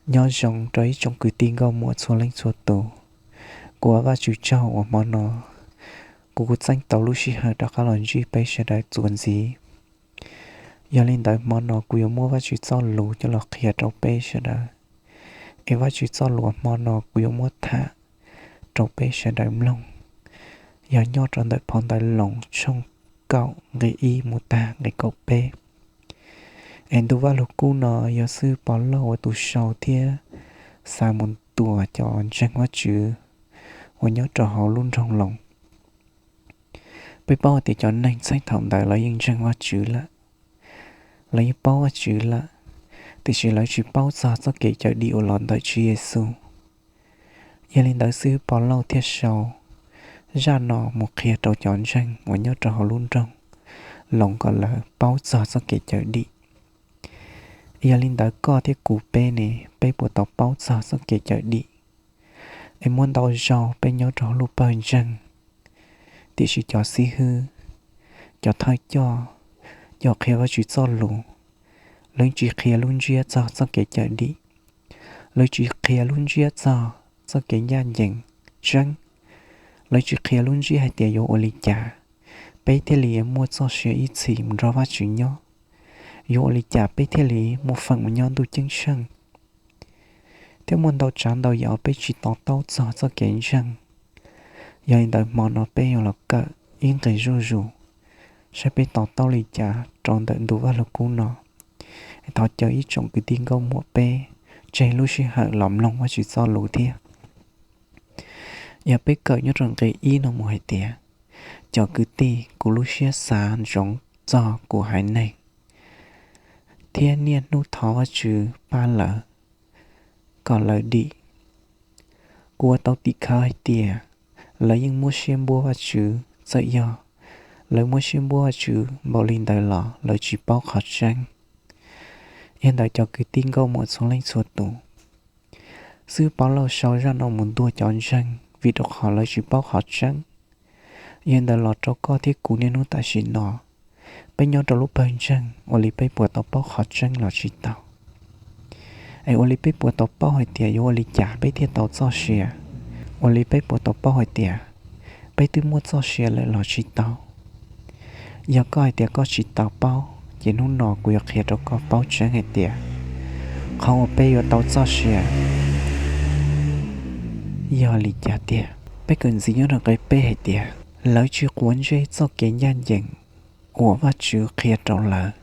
Nyob zoo rau ib tsoom kwv tij nkauj muam txhua leej txhua tus. Kuv ua Vajtswv tsaug uas hmo no kuv kuj txeeb tau lub sij hawm rov qab los ntsib peb sawv daws txuas ntxiv. Yog li ntawd hmo no kuv yuav muab Vajtswv txoj lus coj los qhia rau peb sawv daws. Es Vajtswv txoj lus hmo no kuv yuav muab tham rau peb sawv daws mloog, yog nyob rau ntawm phau ntawv Loos tshooj kaum nqe ib mus tag nqe kaum peb. Es ntu Vajluskub no yog xib hwb Pov Lauj ua tus sau thiab xa mus tua cov ntseeg Vajtswv uas nyob rau hauv lub nroog Loos. Peb paub tias cov neeg txheej thaum ntawd lawv yeej ntseeg Vajtswv lawm, lawv yeej paub Vajtswv lawm, tiam sis lawv tsis paub txog txoj kev cawm dim uas los ntawm Tswv Yexus. Yog li ntawd xib hwb Pov Lauj thiaj sau zaj no mus qhia rau cov ntseeg uas nyob rau hauv lub nroog Loos kom lawv paub txog txoj kev cawm dim. Yog li ntawd koj thiab kuv peb ne, peb puas tau paub txog txoj kev cawm dim? Es muaj ntau zaus peb nyob rau hauv lub pawg ntseeg, tiam sis cov xib hwb, cov thawj coj, cov qhia Vajtswv txoj lus, lawv tsis qhia lub ntsiab txog txoj kev cawm dim. Lawv tsis qhia lub ntsiab txog txoj kev ncaj ncees tseeb. Lawv tsis qhia lub ntsiab hais tias yuav ua li cas peb thiaj li muaj txoj sia ib txhis mus nrog Vajtswv nyob, yuav ua li cas peb thiaj li muaj feem mus nyob ntuj ceeb tsheej. Thiab muaj ntau tsav ntau yam peb tsis to taub txog txoj kev ntseeg. Yog li ntawd hmo no peb yuav los kawm ib nqe zuj zus, saib peb to taub li cas rau ntawm ntu Vajluskub no. Thov caw ib tsoom kwv tij nkauj muam peb tseg lub sij hawm los mloog Vajtswv txoj lus thiab. Yog peb kawm nyob rau nqe ib no mus hais tias, cov kwv tij, kuv lub siab xav ntsoov txog kuv haiv neeg thiab niaj hnub thov Vajtswv pab lawv kom lawv dim. Kuv ua tau tim khawv hais tias lawv yeej muab siab npuab Vajtswv, txawm yog lawv muab siab npuab Vajtswv npaum li ntawd los lawv tsis paub qhov tseeb. Yog ntawd cov kwv tij nkauj muam txhua leej txhua tus, xib hwb Pov Lauj sau zaj no mus ntuas cov ntseeg vim rau qhov lawv tsis paub qhov tseeb. Yog ntawd los rau koj thiab kuv niaj hnub tam sim no, peb nyob rau lub pawg ntseeg, ua li peb puas tau paub qhov tseeb los tsis tau? Es ua li peb puas tau paub hais tias yuav ua li cas peb thiaj tau txoj sia? Ua li peb puas tau paub hais tias peb twb muaj txoj sia lawm los tsis tau? Yog koj hais tias koj tsis tau paub, ces hnub no kuv yuav qhia rau koj paub tseeb hais tias qhov uas peb yuav tau txoj sia yog li cas tiag. Peb kawm ntxiv nyob rau nqe peb hais tias, lawv tsis quav ntsej txoj kev ncaj ncees uas Vajtswv qhia rau lawv,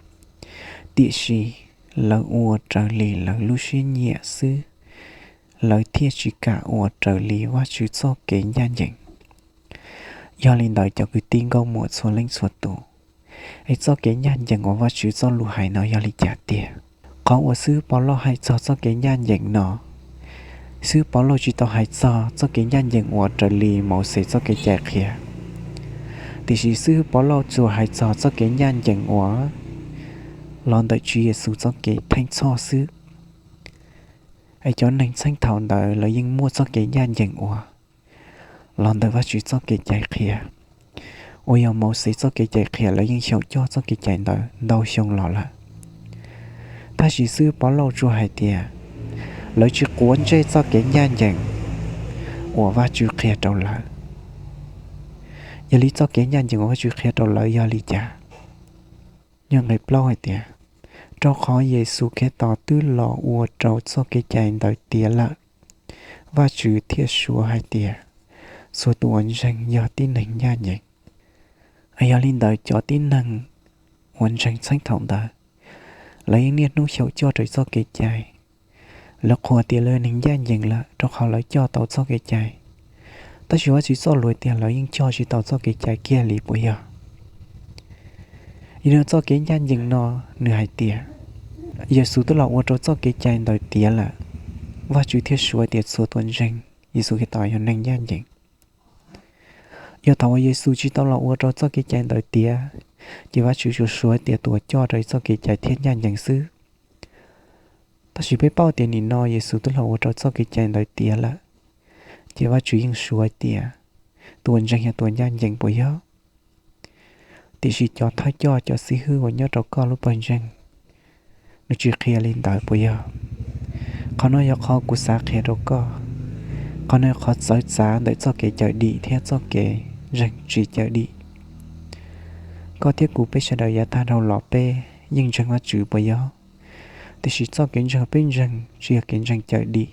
tiam sis lawv ua raws li lawv lub siab nyiam xwb, lawv thiaj tsis kam ua raws li Vajtswv txoj kev ncaj ncees. Yog li ntawd cov kwv tij nkauj muam txhua leej txhua tus, es txoj kev ncaj ncees uas Vajtswv txoj lus hais no yog li cas tiag? Qhov uas xib hwb Pov Lauj hais txog txoj kev ncaj ncees no, xib hwb Pov Lauj tsis tau hais txog txoj kev ncaj ncees uas raws li Mauxes txoj kev cai qhia, tiam sis xib hwb Pov Lauj tsuas hais txog txoj kev ncaj ncees uas los ntawm Tswv Yexus txoj kev theej txhoj xwb. Es cov neeg txheej thaum ntawd lawv yeej muaj txoj kev ncaj ncees uas los ntawm Vajtswv txoj kev cai qhia, uas yog Mauxes txoj kev cai qhia, lawv yeej xyaum coj txoj kev cai ntawd ntau xyoo los lawm. Tab sis xib hwb Pov Lauj tsuas hais tias lawv tsis quav ntsej txoj kev ncaj ncees uas Vajtswv qhia rau lawv. Yog li txoj kev ncaj ncees uas Vajtswv qhia rau lawv yog li cas? Nyob nqe plaub hais tias, rau qhov Yexus Khetos twb los ua rau txoj kev cai ntawd tiav lawm, Vajtswv thiaj suav hais tias txhua tus uas ntseeg yog tib neeg ncaj ncees. Yog li ntawd cov tib neeg uas ntseeg txheej thaum ntawd, lawv yeej niaj hnub xyaum coj raws txoj kev cai. Lawv qhuas tias lawv neeg ncaj ncees lawm rau qhov lawv coj tau txoj kev cai. Tab sis Vajtswv txoj lus tias lawv yeej coj tsis tau txoj kev cai kiag li puas yog? Yog li txoj kev ncaj ncees no, nws hais tias Yexus twb los ua rau txoj kev cai ntawd tiav lawm, Vajtswv thiaj suav tias txhua tus ntseeg Yexus Khetos yog neeg ncaj ncees. Yog thaum uas Yexus tsis tau los ua rau txoj kev cai ntawd tiav, ces Vajtswv tsuas suav tias tus uas coj raws txoj kev cai thiaj ncaj ncees xwb. Tab sis peb paub tias nim no Yexus twb los ua rau txoj kev cai ntawd tiav lawm, ces Vajtswv yeej suav tias tus uas ntseeg yog tus uas ncaj ncees puas yog? Tiam sis cov thawj coj, cov xib hwb uas nyob rau koj lub pawg ntseeg, nws tsis qhia li ntawd puas yog? Qhov no yog qhov kuv xav qhia rau koj. Qhov no yog qhov txawv txav ntawm txoj kev cawm dim thiab txoj kev ntseeg tsis cawm dim. Koj thiab kuv peb sawv daws yav tag dhau los peb yeej ntseeg Vajtswv puas yog? Tiam sis txoj kev ntseeg peb ntseeg tsis yog kev ntseeg cawm dim.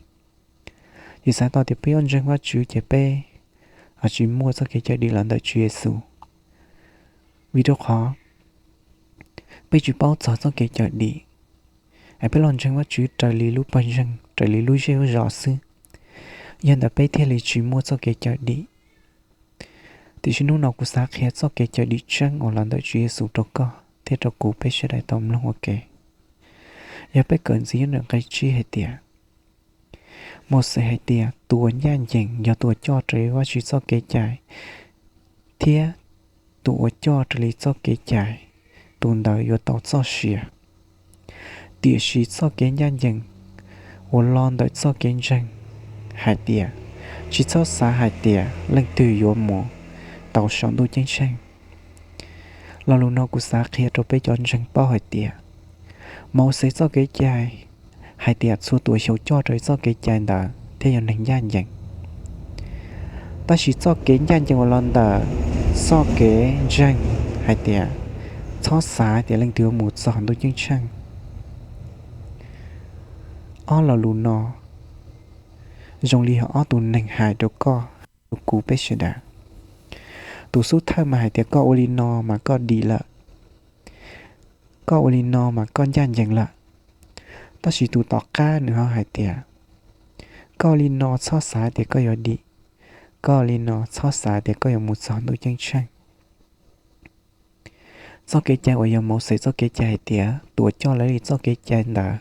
Yus xav tau tias peb yuav ntseeg Vajtswv ces peb tsis muaj txoj kev cawm dim los ntawm Tswv Yexus. Vim rau qhov peb tsis paub txog txoj kev cawm dim, es peb los ntseeg Vajtswv raws li lub pawg ntseeg, raws li lub zej lub zos xwb, yog ntawd peb thiaj li tsis muaj txoj kev cawm dim. Tiam sis hnub no kuv xav qhia txoj kev cawm dim tseeb uas los ntawm Tswv Yexus rau koj thiab rau kuv peb sawv daws tau mloog ua ke. Yog peb kawm ntxiv nyob ntawm nqe tsib hais tias, Mauxes hais tias tus uas ncaj ncees yog tus uas coj raws Vajtswv txoj kev cai, thiab tus uas coj raws li txoj kev cai, tus ntawd yuav tau txoj sia. Tiam sis txoj kev ncaj ncees uas los ntawm txoj kev ntseeg hais tias, tsis txhob xav hais tias leej twg yuav mus tau saum ntuj ceeb tsheej. Lo lus no kuv xav qhia rau peb cov ntseeg paub hais tias, Mauxes txoj kev cai hais tias txhua tus xyaum coj raws txoj kev cai ntawd thiaj yog neeg ncaj ncees. Tab sis txoj kev ncaj ncees uas los ntawm txoj kev ntseeg hais tias, txhob xav tias leej twg yuav mus txog ntuj ceeb tsheej. Ob lo lus no zoo li yog ob tug neeg hais rau koj, rau kuv peb sawv daws. Tus xub thawj mas hais tias koj ua li no mas koj dim lawm, koj ua li no mas koj ncaj ncees lawm. Tab sis tus tom qab nws ho hais tias, koj ua li no txhob xav tias koj yuav dim, koj ua li no txhob xav tias koj yuav mus txog ntuj ceeb tsheej. Txoj kev cai uas yog Mauxes txoj kev cai hais tias tus uas coj raws li txoj kev cai ntawd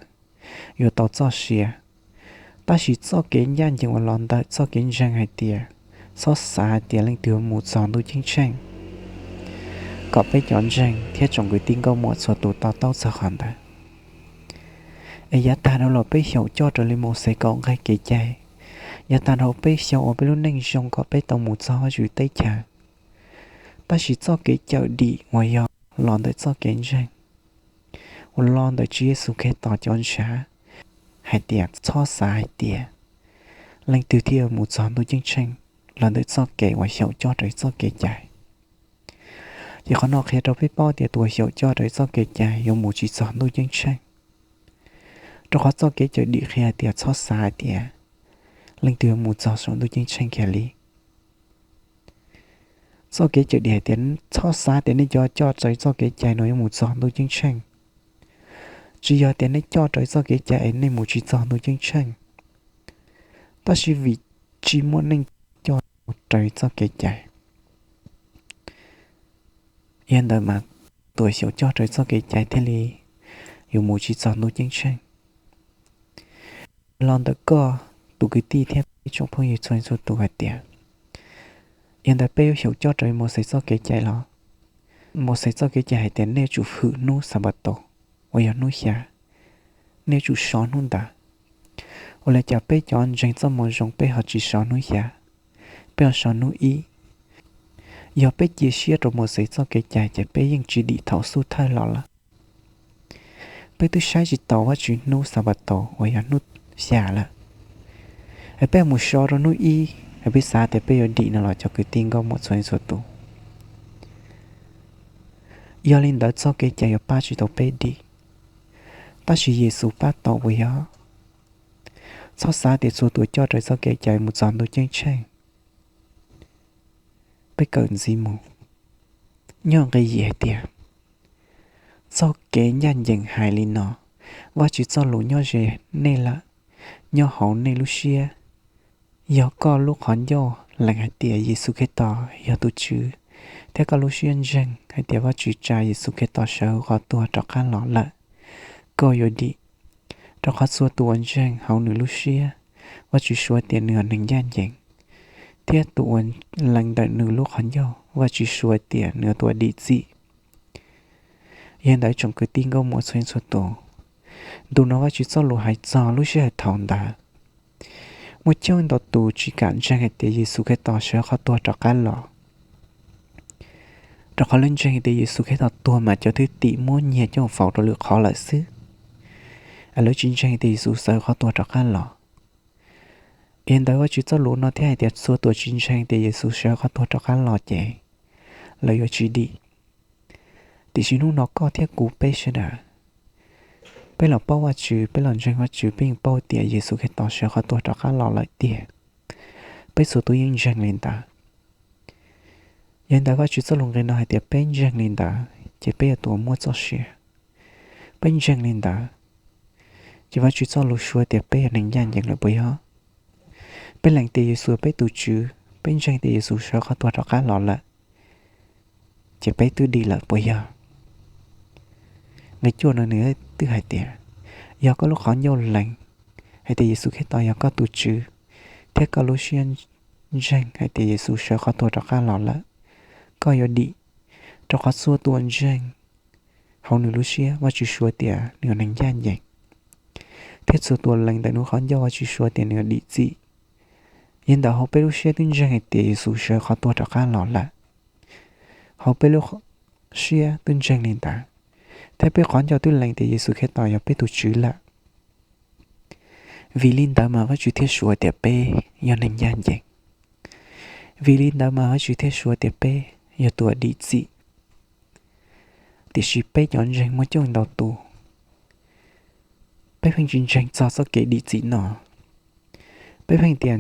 yuav tau txoj sia. Tab sis txoj kev ncaj ncees uas los ntawm txoj kev ntseeg hais tias, txhob xav hais tias leej twg yuav mus txog ntuj ceeb tsheej. Kom peb cov ntseeg thiab tsoom kwv tij nkauj muam txhua tus to taub txog qhov ntawd. Es yav tag dhau los peb xyaum coj raws li Mauxes kaum nqe kev cai, yav tag dhau peb xyaum ua peb lub neej zoo kom peb tau mus txog Vajtswv teb chaws. Tab sis txoj kev cawm dim uas yog los ntawm txoj kev ntseeg, uas los ntawm Tswv Yexus Khetos cov ntshav, hais tias txhob xav hais tias leej twg thiaj yuav mus txog ntuj ceeb tsheej los ntawm txoj kev uas xyaum coj raws txoj kev cai. Ces qhov no qhia rau peb paub tias tus uas xyaum coj raws txoj kev cai yuav mus tsis txog ntuj ceeb tsheej. Rau qhov txoj kev cawm dim qhia hais tias txhob xav hais tias leej twg yuav mus txog saum ntuj ceeb tsheej kiag li. Txoj kev cawm dim hais tias txhob xav tias nej cov coj raws txoj kev cai no yuav mus txog ntuj ceeb tsheej. Tsis yog tias nej coj raws txoj kev cai es nej mus tsis txog ntuj ceeb tsheej, tab sis vim tsis muaj neeg coj raws txoj kev cai, yog ntawd mas tus uas xyaum coj raws txoj kev cai thiaj li yuav mus tsis txog ntuj ceeb tsheej. Los ntawm koj tus kwv tij thiab peb tsoom phooj ywg txhua txhua tus hais tias, yog ntawd peb yuav xyaum coj raws Mauxes txoj kev cai los? Mauxes txoj kev cai hais tias nej yuav tsum hwm hnub Xanpataus uas yog hnub xya, nej yuav tsum so hnub ntawd. Ua li cas peb cov ntseeg txoj moo zoo peb ho tsis so hnub xya, peb ho so hnub ib? Yog peb cia siab rau Mauxes txoj kev cai ces peb yeej tsis dim thaum xub thawj los lawm. Peb twb saib tsis taus Vajtswv hnub Xanpataus uas yog hnub xya lawm, es peb mus so rau hnub ib es peb xav tias peb yuav dim no los cov kwv tij nkauj muam txhua txhua tus. Yog li ntawd txoj kev cai yuav pab tsis tau peb dim, tab sis Yexus pab tau puas yog? Txhob xav tias txhua tus coj raws txoj kev cai mus txog ntuj ceeb tsheej. Peb kawm ntxiv mus, nyob nqe yim hais tias, txoj kev ncaj ncees hais li no, Vajtswv txoj lus nyob ze nej lawm, nyob hauv nej lub siab. Yog koj lub qhov ncauj lees hais tias Yexus Khetos yog tus Tswv, thiab koj lub siab ntseeg hais tias Vajtswv tsa Yexus Khetos sawv hauv qhov tuag rov qab los lawm, koj yuav dim. Rau qhov txhua tus uas ntseeg hauv nws lub siab, Vajtswv suav tias nws yog neeg ncaj ncees, thiab tus uas lees ntawm nws lub qhov ncauj, Vajtswv suav tias nws yog tus uas dim txim. Yog li ntawd tsoom kwv tij nkauj muam txhua txhua tus, ntu no Vajtswv txoj lus hais txog lub sij hawm thaum ntawd, muaj coob ntau tus tsis kam ntseeg hais tias Yexus Khetos sawv qhov tuag rov qab los, rau qhov lawv ntseeg hais tias Yexus Khetos tuag mas cov thwj tim muab nyiag coj faus rau lwm qhov lawm xwb. lawv tsis ntseeg tias Yexus sawv qhov tuag rov qab los. Yog li ntawd Vajtswv txoj lus no thiaj hais tias txhua tus tsis ntseeg tias Yexus sawv qhov tuag rov qab los ces lawv yuav tsis dim. Tiam sis hnub no koj thiab kuv peb sawv daws, peb los paub Vajtswv, peb los ntseeg Vajtswv, peb yeej paub tias Yexus Khetos sawv qhov tuag rov qab los lawm tiag, peb txhua tus yeej ntseeg li ntawd. Yog li ntawd Vajtswv txoj lus nqe no hais tias peb ntseeg li ntawd ces peb yog tus uas muaj txoj sia. Peb ntseeg li ntawd ces Vajtswv txoj lus suav tias peb yog neeg ncaj ncees lawm puas yog? Peb lees tias Yexus yog peb tus Tswv, peb ntseeg tias Yexus sawv qhov tuag rov qab los lawm, ces peb twb dim lawm puas yog? Nqe cuaj no nws twb hais tias, yog koj lub qhov ncauj lees hais tias Yexus Khetos yog koj tus Tswv, thiab koj lub siab ntseeg hais tias Yexus sawv qhov tuag rov qab los lawm, koj yuav dim, rau qhov txhua tus uas ntseeg hauv nws lub siab Vajtswv suav tias nws yog neeg ncaj ncees, thiab txhua tus uas lees ntawm nws qhov ncauj Vajtswv suav tias nws yuav dim txim. Yog li ntawd hauv peb lub siab twb ntseeg hais tias Yexus sawv qhov tuag rov qab los lawm, hauv peb lub siab twb ntseeg li ntawd, thiab peb qhov ncauj twb lees tias Yexus Khetos yog peb tus Tswv lawm. Vim li ntawd mas Vajtswv thiaj suav tias peb yog neeg ncaj ncees. Vim li ntawd mas Vajtswv thiaj suav tias peb yog tus uas dim txim. Tiam sis peb cov ntseeg muaj coob ntau tus, peb pheej tsis ntseeg txog txoj kev dim txim no. Peb pheej tias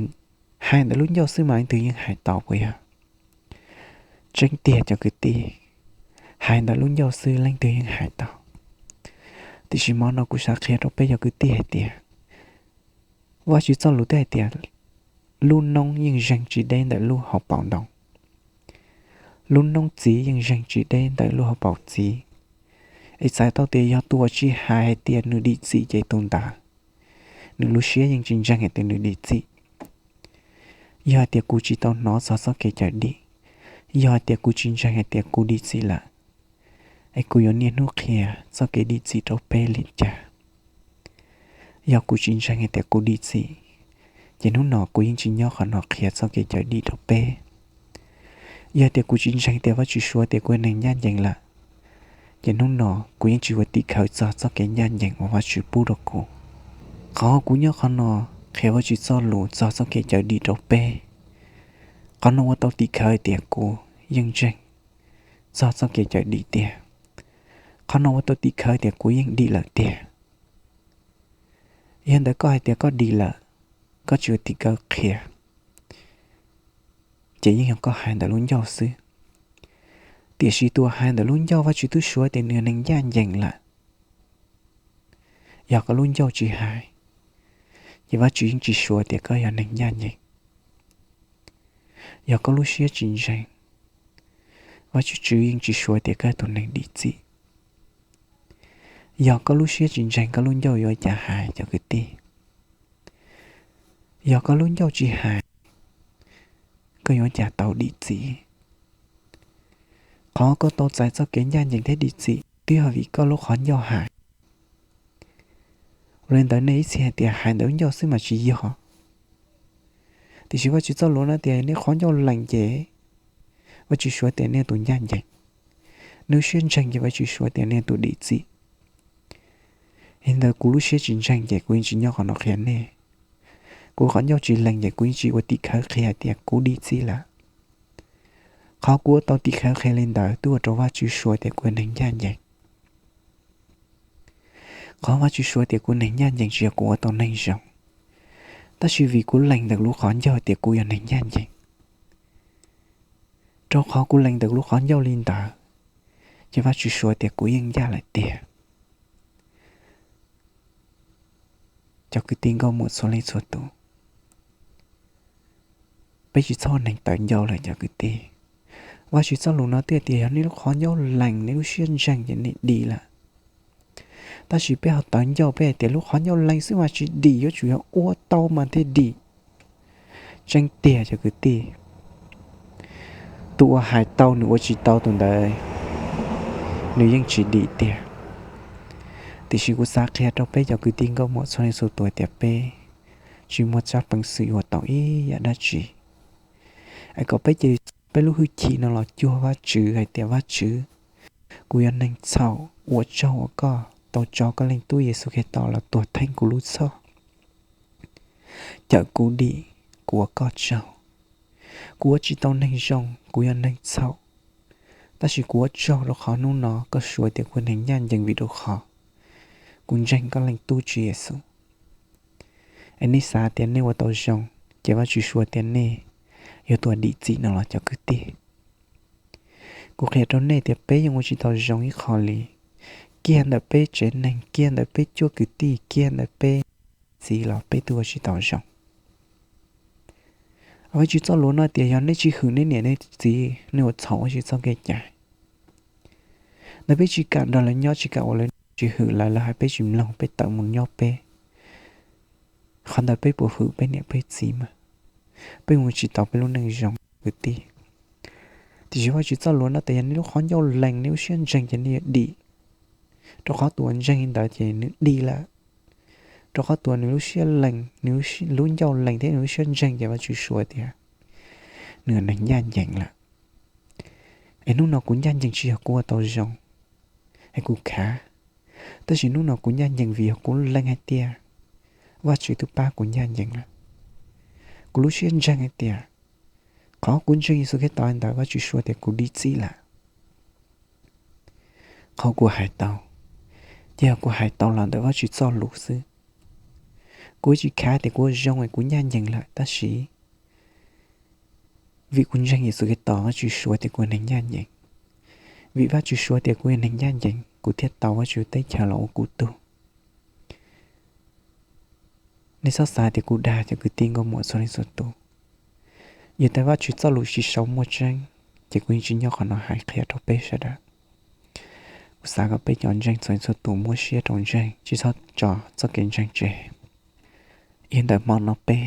hais ntawm lub ncauj xwb mas leej twg yeej hais tau puas yog? Tseeb tiag cov kwv tij, hais ntawm lub ncauj xwb leej twg yeej hais tau. Tiam sis hmo no kuv xav qhia rau peb cov kwv tij hais tias, Vajtswv txoj lus twb hais tias, lub noob yeej zeeg tsis deb ntawm lub hauv paus ntoo, lub noob txiv yeej zeeg tsis deb ntawm lub hauv paus txiv. Es txhais tau tias yog tus uas tsis hais hais tias nws dim txim ces tus ntawd nws lub siab yeej tsis ntseeg hais tias nws dim txim. Yog hais tias kuv tsis tau hnov txog txoj kev cawm dim, yog hais tias kuv tsis ntseeg hais tias kuv dim txim lawm, es kuv yuav niaj hnub qhia txoj kev dim txim rau peb li cas? Yog kuv tsis ntseeg hais tias kuv dim txim, ces hnub no kuv yeej tsis nyob qhov no qhia txoj kev cawm dim rau peb. Yog tias kuv tsis ntseeg tias Vajtswv suav tias kuv yog neeg ncaj ncees lawm, ces hnub no kuv yeej tsis ua tim khawv txog txoj kev ncaj ncees uas Vajtswv pub rau kuv. Qhov kuv nyob qhov no qhia Vajtswv txoj lus txog txoj kev cawm dim rau peb, qhov no ua tau tim khawv tias kuv yeej ntseeg txog txoj kev cawm dim tiag. Qhov no ua tau tim khawv tias kuv yeej dim lawm tiag. Yog ntawd koj hais tias koj dim lawm, koj tsis ua tim khawv qhia, ces yeej yog koj hais ntawm lub ncauj xwb. Tiam sis tus uas hais ntawm lub ncauj Vajtswv twb suav tias nws yog neeg ncaj ncees lawm. Yog koj lub ncauj tsis hais, ces Vajtswv yeej tsis suav tias koj yog neeg ncaj ncees. Yog koj lub siab tsis ntseeg, Vajtswv yeej tsis suav tias koj yog tus neeg dim txim. Yog koj lub siab tsis ntseeg, koj lub ncauj yuav cas hais cov kwv tij? Yog koj lub ncauj tsis hais, koj yuav cas tau dim txim? Qhov koj tau txais txoj kev ncaj ncees thiab dim txim twb yog vim koj lub qhov ncauj hais. Ua li ntawd nej ib txhia hais tias hais ntawm lub ncauj xwb mas tsis yog. Tiam sis Vajtswv txoj lus no tias nej qhov ncauj lees ces Vajtswv suav tias nej tus ncaj ncees. Nej lub siab ntseeg ces Vajtswv suav tias nej tus dim txim. Li ntawd kuv lub siab tsis ntseeg ces kuv yeej tsis nyob qhov no qhia nej. Kuv qhov ncauj tsis lees ces kuv yeej tsis ua tim khawv qhia tias kuv dim txim lawm. Qhov kuv ua tau tim khawv qhia li ntawd twb ua rau Vajtswv suav tias kuv yog neeg ncaj ncees. Qhov Vajtswv suav tias kuv neeg ncaj ncees tsis yog kuv ua tau neeg zoo, tab sis vim kuv lees ntawm lub qhov ncauj tias kuv yog neeg ncaj ncees. Rau qhov kuv lees ntawm lub qhov ncauj li ntawd, ces Vajtswv suav tias kuv yeej ncaj lawm tiag. Cov kwv tij nkauj muam txhua leej txhua tus, peb tsis txhob neeg tawv ncauj lawm cov kwv tij. Vajtswv txoj lus no twb tias yog nej lub qhov ncauj lees, nej lub siab ntseeg ces nej dim lawm. Tab sis peb ho tawv ncauj, peb hais tias lub qhov ncauj lees xwb mas tsis dim, yuav tsum yog ua tau mas thiaj dim. Tseeb tiag cov kwv tij, tus uas hais tau nws ua tsis tau tus ntawd, nws yeej tsis dim tiag. Tiam sis kuv xav qhia rau peb cov kwv tij nkauj muam txhua leej txhua tus tias peb tsis muaj tsab peev xwm yuav tau ib yam dab tsi, es kom peb cia li txhob peb lub hwj chim no los cuag Vajtswv hais tias, Vajtswv, kuv yog neeg txhaum, ua tsaug ua koj, tau tso koj Leej Tub Yexus Khetos los tuag theej kuv lub txhoj, cawm kuv dim, kuv ua koj tsaug. Kuv ua tsis tau neeg zoo, kuv yog neeg txhaum, tab sis kuv ua tsaug rau qhov hnub no koj suav tias kuv neeg ncaj ncees vim rau qhov kuv ntseeg koj Leej Tub Tswv Yexus. Es nej xav tias nej ua tau zoo, ces Vajtswv suav tias nej yuav tuag dim txim no los cov kwv tij? Kuv qhia rau nej tias peb yeej ua tsis tau zoo ib qho li. Kiag ntawm peb tsev neeg, kiag ntawm peb cuab kwv tij, kiag ntawm peb txiv los peb twb ua tsis tau zoo. Vajtswv txoj lus no tias yog nej tsis hwm nej niam nej txiv, nej ua txhaum Vajtswv txoj kev cai. Ntawd peb tsis kam nrog lawv nyob, tsis kam ua lawv, tsis hwm lawv, lawv hais peb tsis mloog, peb tawm mus nyob peb. Qhov ntawd peb puas hwm peb niam peb txiv mas? Peb mus tsis tau peb lub neej zoo kwv tij. Tiam sis Vajtswv txoj lus no tias yog nej lub qhov ncauj lees, nej lub siab ntseeg ces nej yuav dim. Rau qhov tus uas ntseeg li ntawd ces nws dim lawm. Rau qhov tus uas nws lub siab lees, nws lub ncauj lees thiab nws lub siab ntseeg ces Vajtswv suav tias nws neeg ncaj ncees lawm. Es hnub no kuv ncaj ncees tsis yog kuv ua tau zoo es kuv khav, tab sis hnub no kuv ncaj ncees vim yog kuv lees hais tias Vajtswv twb pab kuv ncaj ncees lawm. Kuv lub siab ntseeg hais tias qhov kuv ntseeg Yexus Khetos ntawd Vajtswv suav tias kuv dim txim lawm. Qhov kuv hais tau, ces yog kuv hais tau los ntawm Vajtswv txoj lus xwb. Kuv tsis khav tias kuv ua zoo es kuv ncaj ncees lawm, tab sis vim kuv ntseeg Yexus Khetos Vajtswv suav tias kuv neeg ncaj ncees. Vim Vajtswv suav tias kuv yog neeg ncaj ncees kuv thiaj tau Vajtswv teb chaws los ua kuv tug. Nej txhob xav tias kuv dag cov kwv tij nkauj muam txhua leej txhua tus. Yog tias Vajtswv txoj lus tsis sau muaj tseeb, ces kuv yeej tsis nyob qhov no hais qhia rau peb sawv daws. Kuv xav kom peb cov ntseeg txhua leej txhua tus muab siab rau ntseeg, tsis txhob tso txoj kev ntseeg tseg. Yog ntawm hmo no peb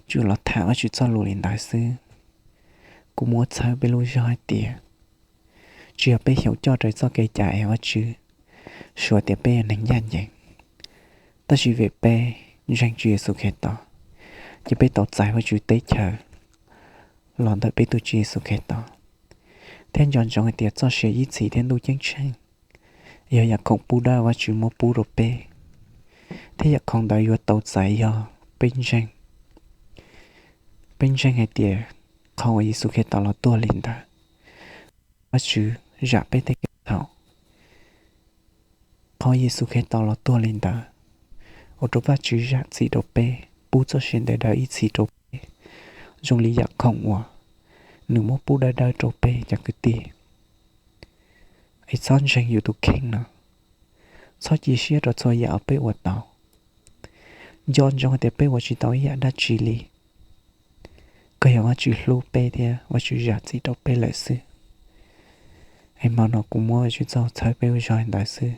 tsuas los tham Vajtswv txoj lus li ntawd xwb. Kuv muab txhawb peb lub zog hais tias tsis yog peb xyaum coj raws txoj kev cai es Vajtswv suav tias peb yog neeg ncaj ncees, tab sis vim peb ntseeg Tswv Yexus Khetos, ces peb tau txais Vajtswv teb chaws los ntawm peb tus Tswv Yexus Khetos. Thiab nco ntsoov hais tias txoj sia ib txhis thiab ntuj ceeb tsheej yog yam khoom pub dawb Vajtswv muab pub rau peb, thiab yam khoom ntawd yuav tau txais yog peb ntseeg. Peb ntseeg hais tias qhov uas Yexus Khetos los tuag li ntawd, Vajtswv zam peb tej kev txhaum. Qhov Yexus Khetos los tuag li ntawd ua rau Vajtswv zam txim rau peb, pub txoj sia ntev daws ib txhis rau peb, zoo li yam khoom uas nws muab pub dawb dawb rau peb cov kwv tij. Es txhob ntseeg yus tus kheej no, txhob cia siab rau txhua yam uas peb ua tau. Nco ntsoov hais tias peb ua tsis tau ib yam dab tsi li, kawg yog Vajtswv hlub peb thiab Vajtswv zam txim rau peb lawm xwb. Es hmo no kuv muab Vajtswv txoj txhawb peb lub zog li ntawd xwb.